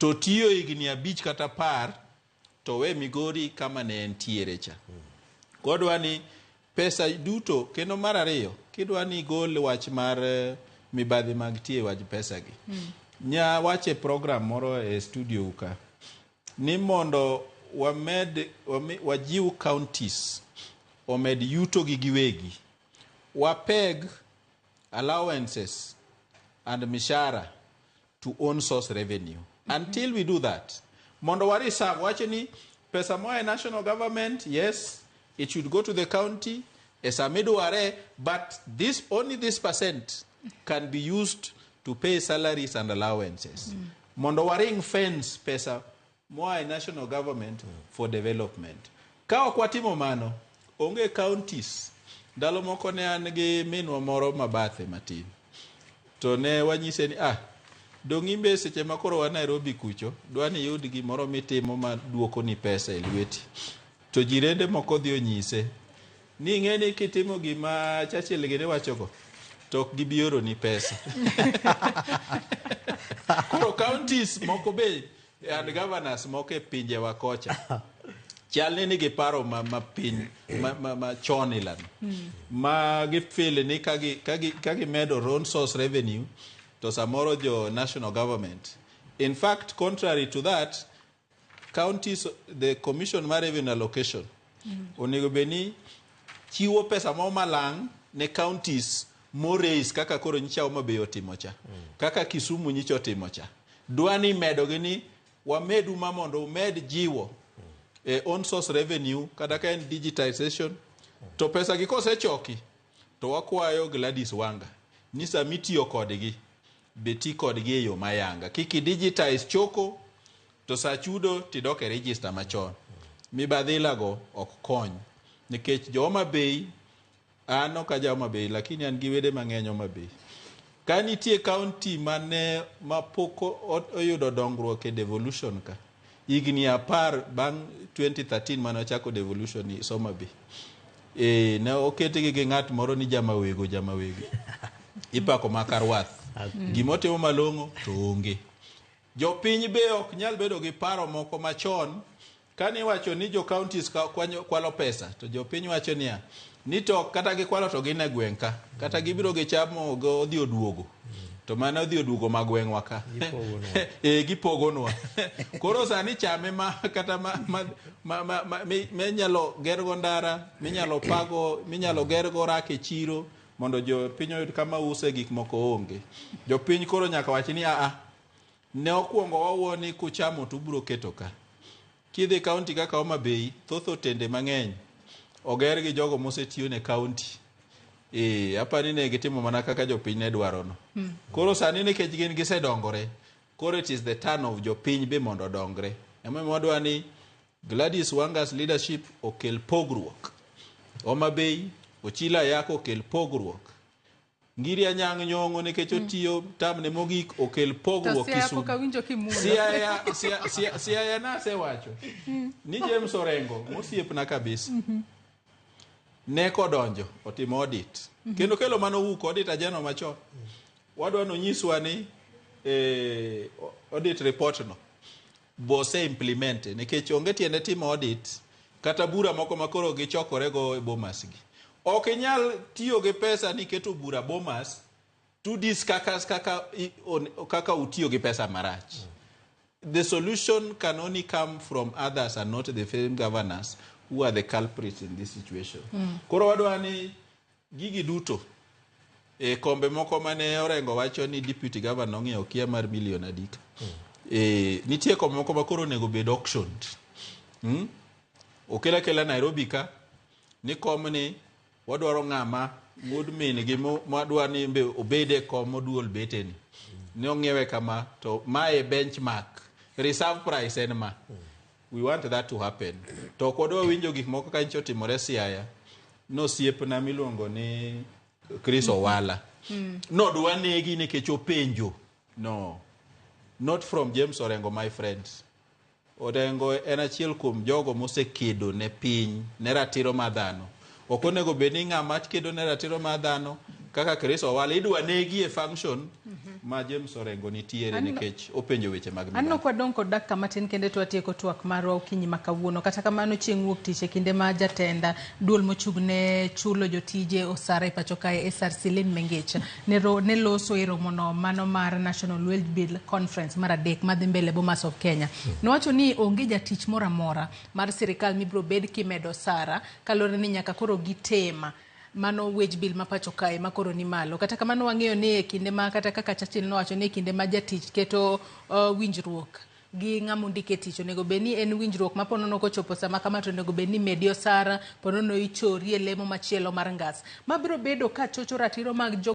To tiyo higni 5 kata 10 to we Migori kama ne entiere cha. Kodwa ni pesa duto kendo mar ariyo kidwa ni igol wach mar mibadhi mag tiyo e wach pesa gi. Nya wache program moro e studio ka ni mondo wamed wajiw counties omed yuto gi giwegi. Wapeg allowances and mishahara to own source revenue. Until we do that, mondo wa reserve, wacho ni pesa moa e national government, yes, it should go to the county, e sama idware, but this only this percent can be used to pay salaries and allowances. Mondo wa ring fence pesa moa e national government for development. Ka ok watimo mano, onge counties. Ndalo moko ne an gi minwa moro mabathe matin. To ne wanyise ni dong' imbe seche ma koro wa Nairobi kucho, dwa ni iyud gimoro mitimo ma duoko ni pesa e lweti. To jirende moko dhi onyise ni ing'e ni kitimo gima Churchill gini wachogo, to ok gibi oro ni pesa. Koro counties moko be and governors moko e pinjewa kocha chal ni nigi paro ma piny ma chon ilano. Ma gifeel ni ka gimedo own source revenue to samoro jo national government. In fact, contrary to that, counties, the commission mar revenue allocation onego bed ni chiwo pesa moro malang' ne counties moraise kaka koro nyicha Homa Bay otimo cha, kaka Kisumu nyicha otimo cha. Dwa ni medogi ni wamedu ma mondo umed jiwo e own source revenue kata ka en digitization to pesa gi kosechoki to wakwayo Gladys Wanga ni sama itiyo kodgi be ti kodgi e yo mayanga. Kik i digitize choko to sa chudo tidok e register machon. Mibadhi ilago ok kony nikech jo Homa Bay, an ok aja Homa Bay lakini an gi wede mang'eny Homa Bay. Ka nitie county mane mapok oyudo dongruok e devolution ka, higni 10 bang' 2013 mane ochako devolution ni Homa Bay. Ne oketgi gi ng'at moro ni Jamawego, Jamawego. Ipako maka rwath. Gimotimo malong'o to onge. Jopiny be ok nyal bedo gi paro moko machon kane iwacho ni jo counties kwalo pesa to jopiny wacho niya ni to kata gikwalo to gin e gweng' ka kata gibiro gichamo go odhi oduogo to mano odhi oduogo ma gweng'wa ka. Gipogonwa. Gipogonwa. Koro sani chame ma kata ma minyalo gergo ndara, minyalo pago, minyalo gergo rak e chiro mondo jopiny oyud kama use gik moko onge. Jopiny koro nyaka wach ni aa ne okwongo wawuo ni kuchamo to ubiro keto ka. Kidhi county kaka Homa Bay, thoth otende mang'eny oger gi jogo mosetiyo ne county. Apani ne gitimo mana kaka jopiny ne dwaro no. Koro sani nikech gin gisedongore, koro it is the turn of jopiny be mondo odongre. Emomiyo wadwa ni Gladys Wanga's leadership okel pogruok. Homa Bay, Ochilo Ayako okel pogruok. Ngiri Anyang' Nyong'o nikech otiyo tamne mogik okel pogruok To Siaya Kisumu. pok awinjo kimulo. Siaya nasewacho ni James Orengo mosiepna kabisa. Ne kodonjo otimo audit. Kendo kelo mano wuok audit ajeno machon. Wadwa nonyiswa ni audit report no bose implement nikech onge tiende timo audit kata bura moko makoro gichokore go e Bomas gi. Ok inyal tiyo gi pesa ni keto bura Bomas to dis kaka utiyo gi pesa marach. The solution can only come from others and not the same governors who are the culprits in this situation. Koro wadwa ni gigi duto e kombe moko mane Orengo wacho ni deputy governor ong'iewo kia mar milion adika. Nitie kombe moko ma koro onego bed auctioned. Okel akela Nairobi ka ni komni wadwaro ng'ama wuod min gi madwa ni be obed e kom moduol beteni. Ne ong'iewe kama to mae benchmark reserve price en ma. We want that to happen. To ok wadwa winjo gik moko ka nyicho otimore Siaya. Nosiepna miluongo ni Chris Owala. Nodwa negi nikech openjo. No. Not from James Orengo, my friends. Orengo en achiel kuom jogo mosekedo ne piny, ne ratiro mar dhano. Ok onego bed ni ng'ama kedo ne ratiro mar dhano Kaka Chris Owalo idwa negi e function ma James Orengo nitiere nikech openjo weche mag Anno mibadhi. kwadong' kod dakika matin kende to watieko twak marwa okinyi ma kawuono. Kata kamano chieng' wuok tich e kinde ma jatend duol mochung' ne chulo jotije osara e pacho kae SRC Lynn Mengich ne, ne loso e romono mano mar National Wage Bill Conference mar adek madhi mbele Bomas of Kenya. Nowacho ni onge jatich moro amora mar sirikal mibiro bed kimedo osara kaluwore ni nyaka koro gitem mano wage bill ma pacho kae ma koro ni malo. Kata kamano wang'eyo ni e kinde ma kata kaka Churchill nowacho ni e kinde ma jatich keto winjruok gi ng'ama ondike tich onego bed ni en winjruok ma ponono kochopo sama kama to onego bed ni medi osara, ponono ichori e lemo machielo mar ngas. Ma biro bedo ka chocho ratiro mag jogo.